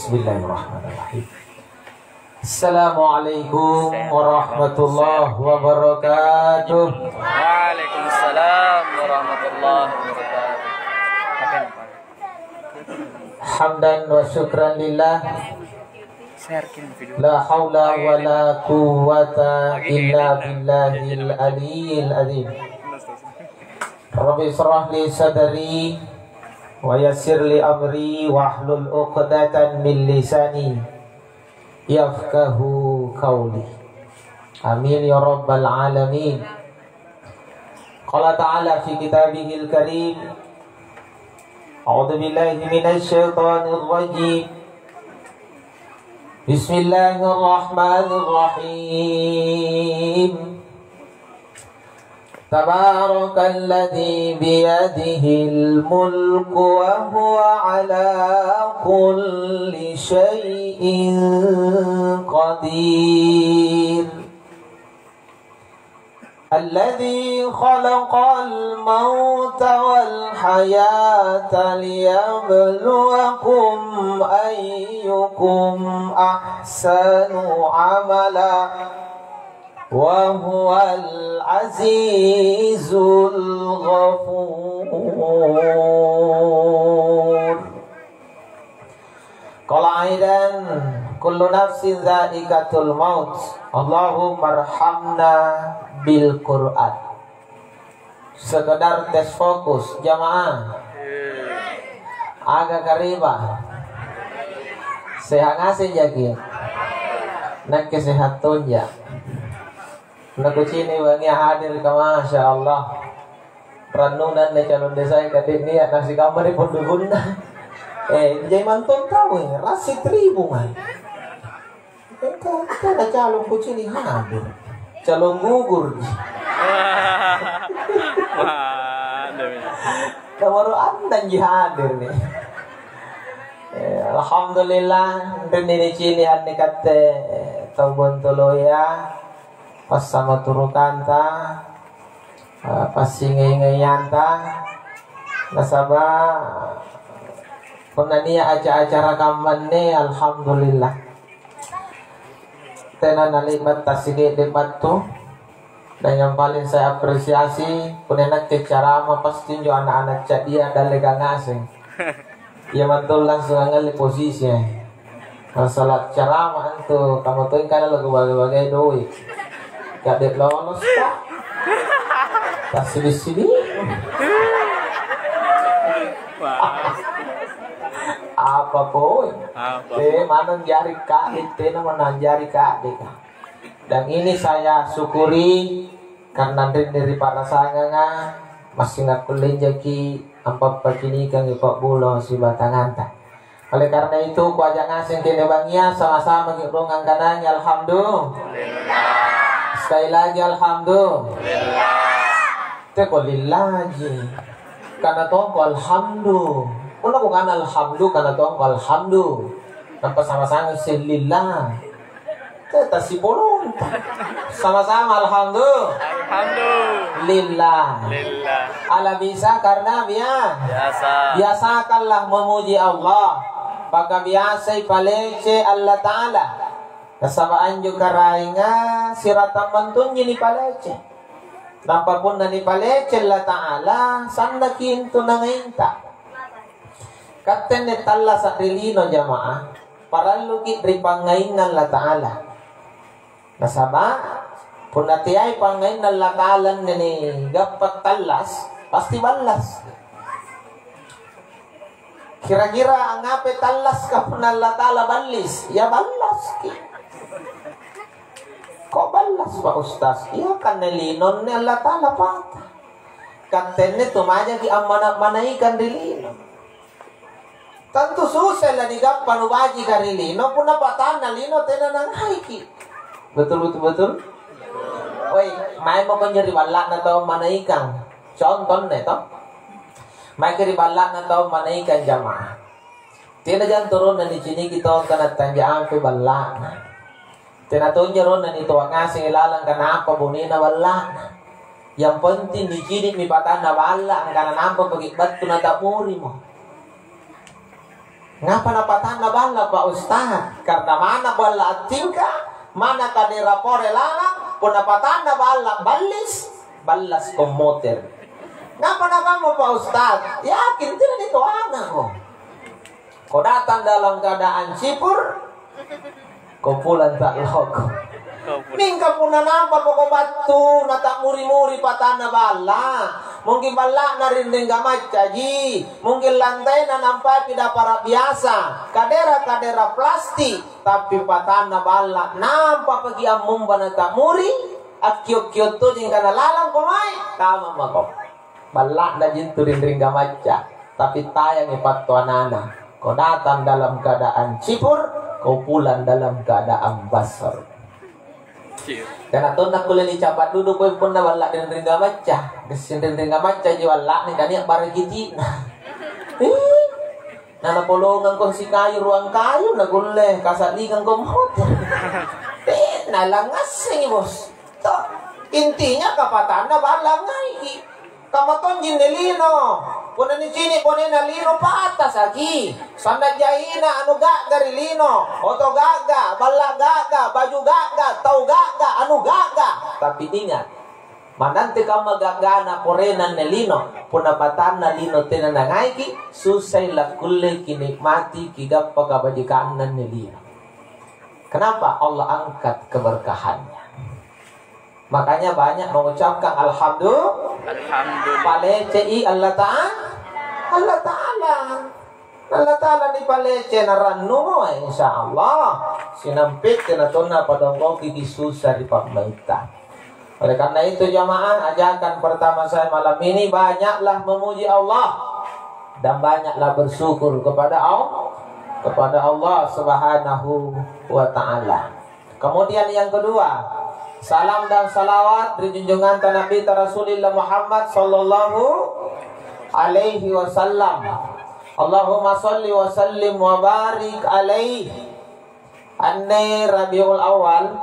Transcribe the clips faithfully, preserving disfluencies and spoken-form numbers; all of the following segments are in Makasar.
Bismillahirrahmanirrahim. Assalamualaikum warahmatullahi wabarakatuh. Waalaikumsalam warahmatullahi wabarakatuh. Hamdan wa syukran lillah. La haula wa la quwwata illa billahil aliyyil azim. Rabbi israh li sadri wa yassir li amri wahlul uqdatan min lisani yafqahu qauli. Amin ya rabbal alamin. Qala ta'ala fi kitabihil karim, a'udzu billahi minasy syaithanir rajim. Bismillahirrahmanirrahim. Tabarakalladzi biyadihil mulku wa huwa ala kulli syai'in qadir. Alladzi khalaqal mauta wal hayata liyabluwakum ayyukum ahsanu amala wa huwal azizul ghafur. Qala aidan, kullu nafsin dzaiqatul maut. Allahummarhamna bil Qur'an. Sekedar tes fokus, jamaah. Aga kariba? Sehat ngaseng jaki? Nakke sehat tonja. Nakucini bangngia hadir ka, masya Allah. Rannuna anne calon desaya kade nia nasikamma ri pondokunna. Eh, jai mantong tau, eh, rassi tribu mai. Tena calon kucini hadir. Calon gugur. Wah, demi. Nomor annang ji hadir nih. Eh, alhamdulillah, rinni nicini anne katte, eh, tau Bontoloya. Passamaturukanta, eh, passingai-ngaianta, nasaba punna nia aca-acara kammanne, alhamdulillah. Tena nali'ba' tassike'de' battu, dan yang paling saya apresiasi, punna nakke carama pasti injo ana'-ana' caddia dallekang ngaseng. Iya mantong langsung angngalle posisi, eh. Masalah carama antu, kamu to engkana lakubaga-bagai doe'. Kade' lolos ka. Tassibi-sibi. Wah. Apa poi? Apa? Eh, manang jari kade', tena manang jari kade' ka. Dan ini saya syukuri karena ri, ri parasanganga massing akkulle jaki ampappacinikangi pa'bulo sibatanganta. Oleh karena itu, kuaja' ngaseng kene bangngia sama-sama ki'rong angkanangi alhamdulillah. Sekali lagi alhamdulillah. Teko lillaji. Kana tongko alhamdu. Punna kukana alhamdu, kana tongko alhamdu. Nampa sama-sama isse lillah. Teta sipolong. Sama-sama alhamdu. Alhamdulillah. Lillah. Ala bisa karena bia-, biasa. Biasakanlah memuji Allah. Pakabiasai palece Allah Ta'ala. Nasaba' anjo karaenga siratang mantunji nipalece. Nampa punna nipalece Allah Ta'ala, sannaki' intu nangainta. Katte anne tallasa' ri lino, jama'ah, paralluki' ri pangngainna Allah Ta'ala. Nasaba' punna teai pangngainna Allah Ta'ala anne nigappa tallas, pasti ballas. Kira-kira angngape tallaska punna Allah Ta'ala ballis? Ya ballaski'. Kok ballas, Pak Ustaz? Iya, kanne lino anne Allah Ta'ala pata. Katte anne tu majaki' ammana-manaikang ri lino. Tantu susai ladigappa nubajika ri lino, punna patanna lino tena nangaiki'. Betul, betul, betul? Woi, maeng mako anjo ri balla'na tau manaikang. Conto anne to. Maeki ri balla'na tau manaikang, jama'ah. Tena jang toronna niciniki tau kana tanja ampe balla'na. Tena tonja ronna nitoa' ngasengi lalang kana apa bonena balla'na. Yang penting nicini'mi patanna balla' angkana nampa paki' battu nata'murimo. Ngapa napatanna balla, Pak Ustaz? Karena mana balla attingka, mana kadera pore lalang, punna patanna balla ballis, ballas komoter. Ngapa nakamma, Pak Ustaz? Yakin tidak ditoanako. Ko datang dalam keadaan sipur, ko pulang tak loko. Mingka punna nampa poko battu na tak muri-muri patanna balla, mungkin balla'na rinring gamaccaji, mungkin lantaina nampai pidapara biasa, kadera-kadera plastik, tapi patanna balla, nampa paki ammumba na tak muri, akkio-kio tojeng kana lalang ko mae, kamma mako. Balla'na jintu rinring gamacca, tapi tayangi pattoanana. Ko datang dalam keadaan sipur, ko pulang dalam keadaan basar. Tena tonna kulle nicapa dudu poeng punna balla rinring gamacca. Gassing rinring gamaccaji balla'na, kania barang kiti'na. Ih, nanapolongangko sikayu ruang kayu, nakulle kasa'lingangko motor. Eh, nalangngassengi, Bos. Toh, intinya kapatanna balla ngaiki. Kamma tonji anne lino. Punna nicini' bonena lino, patasaki. Sanna' jaina anu ga'ga ri lino, oto ga'ga, balla' ga'ga, baju ga'ga, tau ga'ga, anu ga'ga. Tapi ingat, manante kamma ga'gana porena anne lino, punna patanna lino tena nangaiki, susai lakkulleki nikmati kigappa kabajikanna anne lino. Kenapa? Allah angkat keberkahannya. Makanya banyak mengucapkan alhamdulillah. Alhamdulillah. Palecei Allah Ta'ala. Allah Ta'ala. Allah Ta'ala nipalece narannumo, insya Allah. Sinampette na tonna padongkoki susah ri pa'maitta. Oleh karena itu, jamaah, ajakan pertama saya malam ini, banyaklah memuji Allah dan banyaklah bersyukur kepada Allah, kepada Allah Subhanahu wa Ta'ala. Kemudian yang kedua, salam dan salawat ri junjunganta Nabita Rasulillah Muhammad sallallahu alaihi wasallam. Allahumma salli wa sallim wa barik alaihi. Anne Rabiul Awal,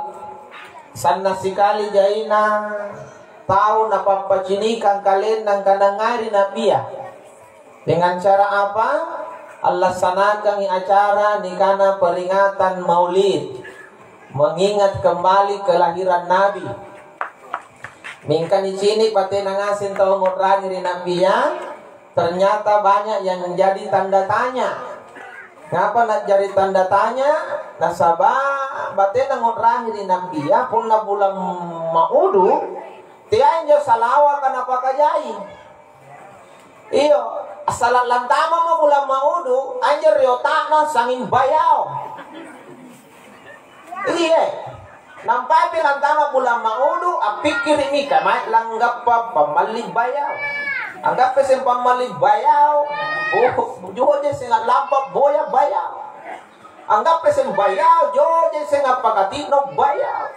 sanna' sikali jaina tau napappacinikang kalenna angkana ngai ri Nabia. Dengan cara apa? Allassanakangi acara nikana peringatan Maulid, mengingat kembali kelahiran Nabi. Mingka nicini' batena ngaseng tau ngu'rangi ri Nabia, ternyata banyak yang jadi tanda tanya. Ngapa na'jari tanda tanya? Nasaba' batena ngu'rangi ri Nabia, punna bulang Maudu, teai anjo salawaka napakajai. Iyo, assala' lantamamo bulang Maudu, anjo ri otakna sanging bayao. Iya, nampapi lantama bulang Maudu, appikkiri'mi kamae langgappa pammalli bayao. Anggappa seng pammalli bayao, oh, joje seng lampa boya bayao. Anggappa seng bayao, joje seng appakati'no bayao.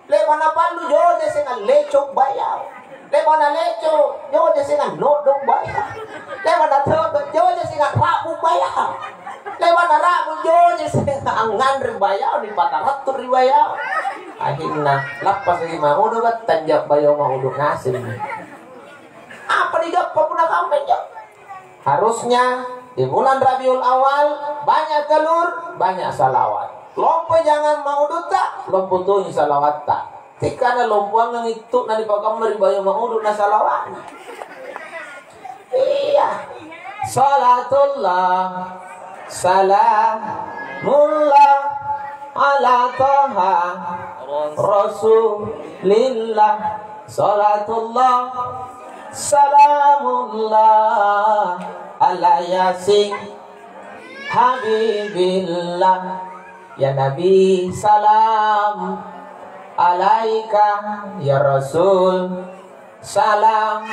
Le'ba' napallu joje seng alleco' bayao. Le'ba' naleco' joje seng anno'do' bayao. Le'ba' natoto' joje seng a'ra'bu bayao. Le'ba' nara'bu joje seng angnganre bayao, nipatarattu ri bayao. Akhirna lappasaki Maudu, battanja bayao Maudu ngaseng. Apa digappa punna kamma injo? Harusnya di bulan Rabiul Awal banyak telur, banyak salawat. Lompo jangang Maudutta, lompo tongi salawatta. Tikkana lompoangang ittu'na nipakamma ri bayo Maudu na salawatna. Iya. Salatullah, salamullah ala Taha Rasulillah. Salatullah, salamullah ala Yasin Habibillah. Ya Nabi, salam alaika, ya Rasul, salam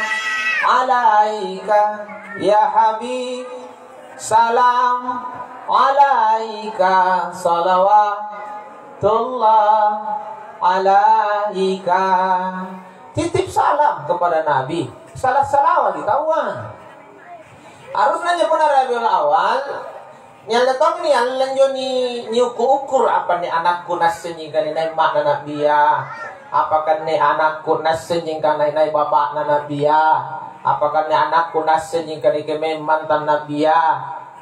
alaika, ya Habib, salam alaika, salawatullah alaika. Titip salam kepada Nabi. Salah salawat di taua. Harusna injo punna Rabiul Awal, nialle tommi, nialle injo ni-, niukur-ukur, apa ni anakku naassenji kanai nai emakna Nabia, apa kanne anakku naassenji kanai nai bapakna Nabia, apa kanne anakku naassenji kanai kemaeng mantang Nabia.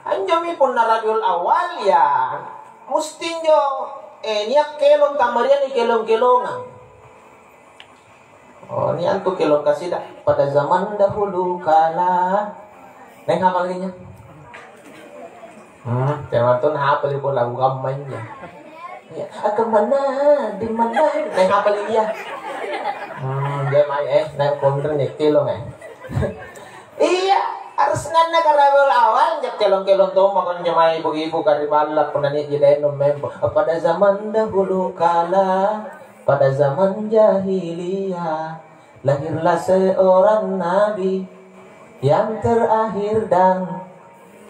Anjomi punna Rabiul Awal, ya, musti injo, eh, nia' kelong tammariangi kelong-kelongang. Oh, nia' antu kelong kasida. Pada zaman dahulu kala. Neng hafal lagi nya? Hmm, tema tu hafal ibu lagu kamma injo. Ya, akan mana, di mana? Neng hafal lagi ya? Hmm, dia mai, eh, neng konten nih kelong, eh. Iya, harus nganna karabel awal, jep kelong-kelong tommo konjo mae ibu-ibu kariballa punna nia' ji daennu mempo. Pada zaman dahulu kala, pada zaman jahiliyah, lahirlah seorang nabi yang terakhir dan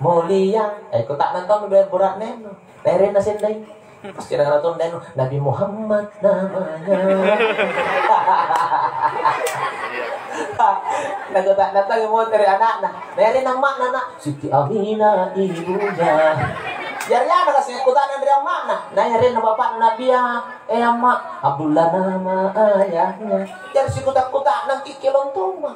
mulia. Eh, kuta'nang tommi be-, bura'ne. Naerenna sendai. Pasti ada tau daennu, Nabi Muhammad namanya. Nakuta-, natangi motere anakna. Naerenna amma'na, nak. Siti Aminah ibunya. Jari apa kasih kuta'nang ri amma'na? Naerenna bapakna Nabi ya, eh, amma', Abdullah nama ayahnya. Jari sikuta-kuta'nang ki kelong tommo.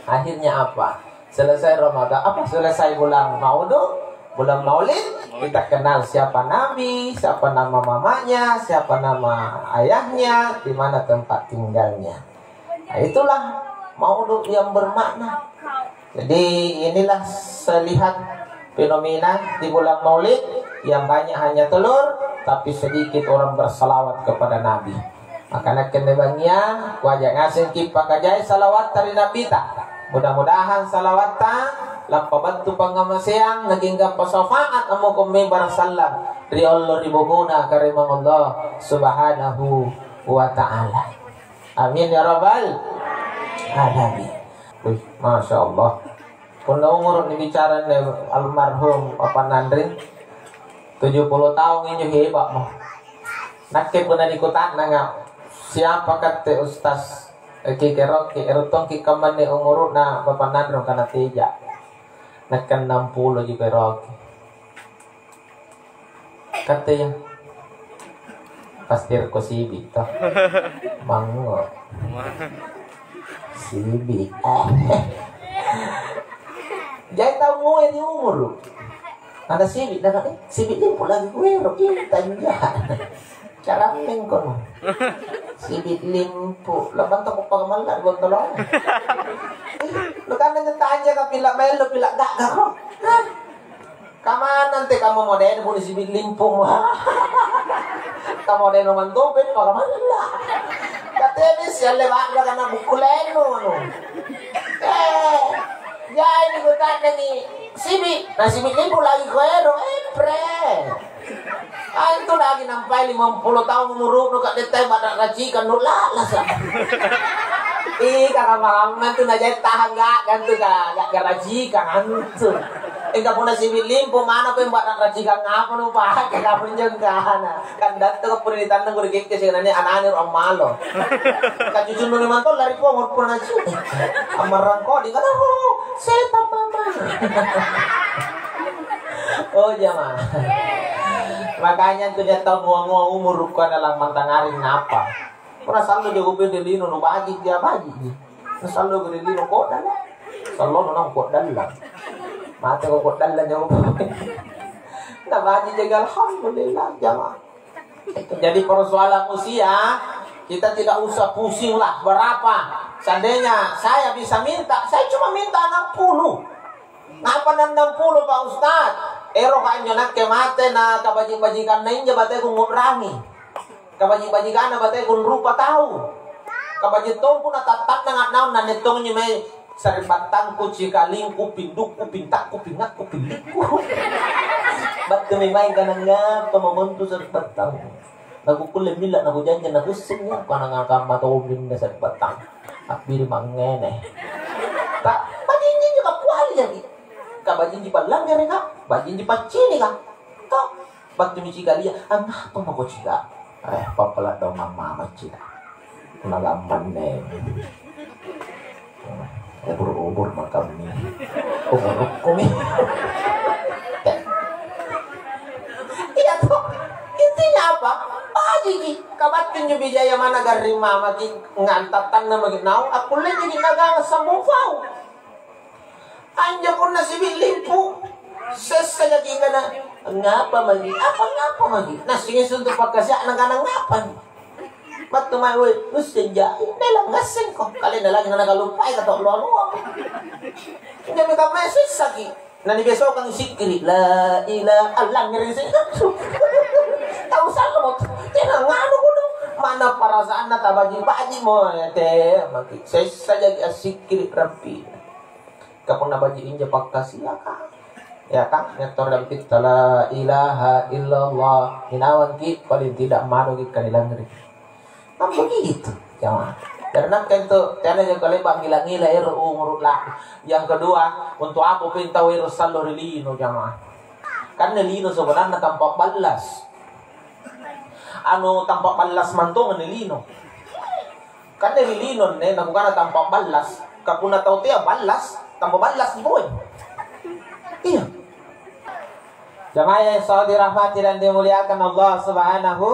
Akhirnya apa? Selesai Ramadan, apa, selesai bulan Maudu, bulan Maulid, kita kenal siapa Nabi, siapa nama mamanya, siapa nama ayahnya, di mana tempat tinggalnya. Nah, itulah Maudu yang bermakna. Jadi, inilah selihat fenomena di bulan Maulid yang banyak hanya telur, tapi sedikit orang bersalawat kepada Nabi. Maka nakke anne bangngia, kuaja ngasengki' pakajai salawatta ri Nabbita. Mudah-mudahan salawatta lappa battu pangngamaseang, nakinggappa syafaat ammokommeng barang sallang ri allo ri bokona Karaeng Allah Subhanahu wa Ta'ala. Amin ya rabbal alamin. Wih, Masya Allah. Punna umuru' nibicara anne almarhum Bapa' Nanring, tujuh puluh taung injo, heba'mo. Nakke punna nikuta'nanga, "Siapa katte, Ustaz?" Eh, ki-, ero'-, ero' tongki' kammanne umuru'na Bapa' Nanring, kana teja. Nakke annang pulo ji ero'. Katte iya. Pasti rekko sibi' to. Mangngo. Sibi'. Jai tau moe di umuru'. Ada sibi', nakana, "Eh, sibi' limpu lagi kuero', ih, tanja." Carammeng kono. Sibi' limpu, labanta ko pakamalla' di bontolona. Eh, nukanna tanja ka pila' maello, pila' ga'ga ko. Hah? Kamanna nte kamma modena pole sibi' limpumo. Kamodena mantope pakamalla. Katemi sialle ba'ra kana bukkulenu anu. Eh, jai nikuta'nangi sibi', na sibi' limpu lagi koero, epre. Antu lagi nampai limampulo taung umuru'nu, ka'de' tai ba'ra racikang nu la'lasa. Ih, karamma-ramma antu najai tahang ga'ga antu ka, ga'ga racikang antu. Engka punna sibi' limpu manako, ba'ra racikang apa nupake, kapanjo engkana. Kandatteko pura nitannang ri kekke siagang anane ro ammalo. Kacucunnu memang to lari pong punna nacu. Ammarrang kodi kana, "Oh, setang mama." Oh, jamaah. Makanya antu nia' tau mua-mua umuru' ko adalah mantangaring napa. Punna sallo jako pede lino, nubaji' ja, baji' ji. Nasallo ri lino kodalla. Sallono naung kodalla. Mate ko kodalla nyawa. Nabaji' jaga, alhamdulillah, jamaah. Jadi persoalan usia, kita tidak usah pusing lah berapa. Seandainya saya bisa minta, saya cuma minta enam puluh. Apa enam puluh, Pak Ustaz? Ero' anjo nakke mate na kabaji'-bajikanna injo bateku ngu'rangi. Kabaji'-bajikanna bateku nrupa tau. Kabaji' tompu na tattannanga naung nanne tongi mae sari'battangku, cikalingku, pindukku, pintakku, pingakku, pillikku. Battumi mae kana, "Ngapa mamontu sari'battang?" Nakukulle milla', nakujanjang, nakussing, "Ngapa nangakamma tomminne sari'battang? Abbiri mangngene." Ta-, bajinji injo kapuali jaki. Kabajinji pallangngereka, bajinji paccinika. To. Battumi cikalia, "Angngapa mako cika?" "Eh, pappala' daung ammamacci." Nagammanne. Eh, ubur-ubur makammi. Umurukku mi. Iya toh. Intinya apa? Bajiki. Kabattu injo bijaya mana garring mamaki, ngantattanna maki naung, akkulle jaki nagang sambung pau. Anjo punna sibi' limpu, Sessa jaki kana, "Ngapa magi? Apa ngapa magi?" Nassingi suntu pakkasia'na kana, "Ngapa?" Battu mae, "Woi, nusseng jai, nelang ngassengko." Kalenna lagi nanakaluppai kata loa-loa. Injomi kammaya sessaki. Nanibesokang sikkiri, "La ila-," allangngereki seng. Tau sallo mo. Tena nganu kodong. Mana perasaanna tabaji-baji mo, ya, te, maki. Sessa jaki assikkiri Rabbi. Ka punna baji injo pakkasiaka, ya kan? Nia' tau ri dallekkitta, "La ilaha illallah," inawangki, paling tidak manuki kanilangngereki. Kan begitu, jamaah. Jari nakke intu, teana jako le'ba' ngila-ngila ero' umuru' la. Yang kedua, untuk apa peng tau ero' sallo ri lino, jamaah? Kan lino sebenarnya tampa' ballas. Anu, tampa' ballas mantonganni lino. Kan ri lino anne nakukana tampa' ballas. Ka punna tau tea ballas, tampa' ballas boe. Iya. Jamaah yang selalu dirahmati dan dimuliakan Allah Subhanahu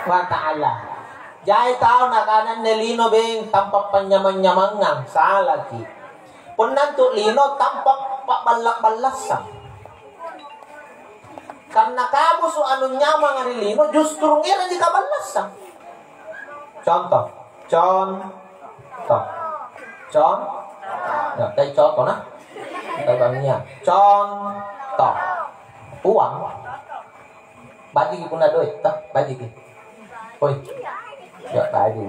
wa Ta'ala. Jai tau nakana anne lino beng tampa' panynyamang-nyamangang, salaki. Punna antu lino tampa' pa'balla'-ballassang. Karena kabusu' anu nyamanga ri lino justru ngerangi kaballassang. Contoh, contoh, con, ya, kayak contoh nah, kita bangia, contoh, uang, bajiki punna doe', toh, bajiki. Oi. Ya, baji.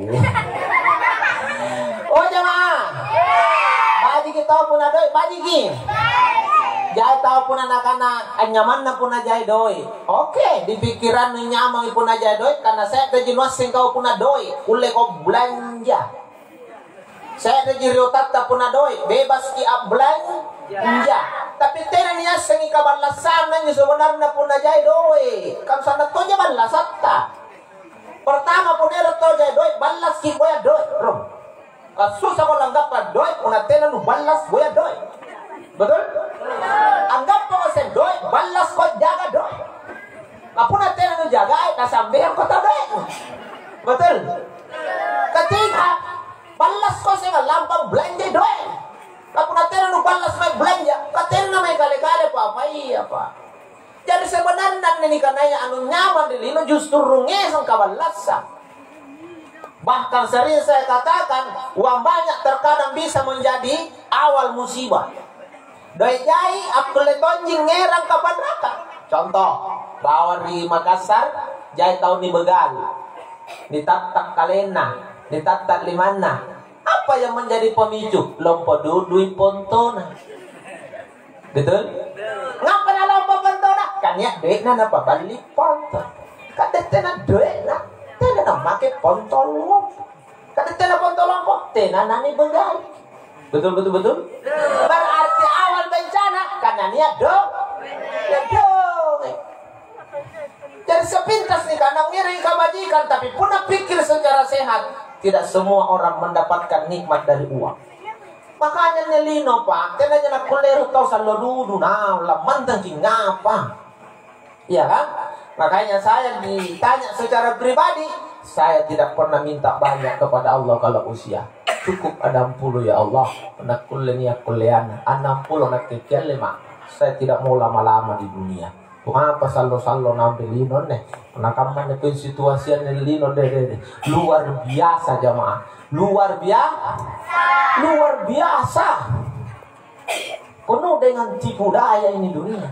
Oh, jamaah. Bajiki tau punna doe', bajiki. Jai tau punna nakana anyamanna punna jai doe'. Oke, di pikirannu nyamangi punna jai doe', karena se'reji nuasseng kau punna doe', kulleko belanja. Se'reji ri otatta punna doe', bebaski a'belanja. Tapi tena niassengi kaballassanna anjo sebenarna punna jai doe'. Kan sanna' tonja ballasatta. Pertama, punna ero' tau jai doe', ballaski boya doe', ro. Kasusako langgappa doe', punna tena nuballas boya doe'. Betul? Anggappako seng doe', ballasko jaga doe'. Na punna tena nujagai, nasambehangko tau doe'nu. Betul? Ketiga, ballasko seng lampang belanja doe'. Na punna tena nuballas mae belanja, ka tena mae kale-kale apa-apa iya, Pak. Jari sebenarna anne nikanaya anu nyamang ri lino justru rungngesang kaballassang. Bahkan sering saya katakan, uang banyak terkadang bisa menjadi awal musibah. Doe' jai akkulle tonji ngerang kapanraka. Contoh, bawang ri Makassar, jai tau nibegal. Nitatta' kalenna, nitatta' limanna. Apa yang menjadi pemicu? Lompo du'dui pontona. Betul? Ngapa nalompo pontona? Kan nia' doe'na napaballi ponto. Kan tena doe'na, tena namake ponto lompo. Kan tena ponto lompo, tena nanibegal. Betul, betul, betul? Berarti awal bencana, karena nia' do-, nia' doe'. Jadi sepintas nih, karena ngiring kebajikan, tapi punna pikir secara sehat, tidak semua orang mendapatkan nikmat dari uang. Makanya anne lino, Pak, tenaja nakkulle ero' tau sallo dudu, na lammantangki ngapa? Iya kan? Makanya saya ditanya secara pribadi, saya tidak pernah minta banyak kepada Allah kalau usia. Cukup annang pulo, ya Allah, nakkulle nia' kulleanna. Annang pulo nakke kialle, Mak. Saya tidak mau lama-lama di dunia. Mapa sallo-sallo naung ri lino anne? Nakamma anne pung situasi anne ri lino, de, de, de. Luar biasa, jamaah. Luar biasa. Luar biasa. Penuh dengan tipu daya ini dunia.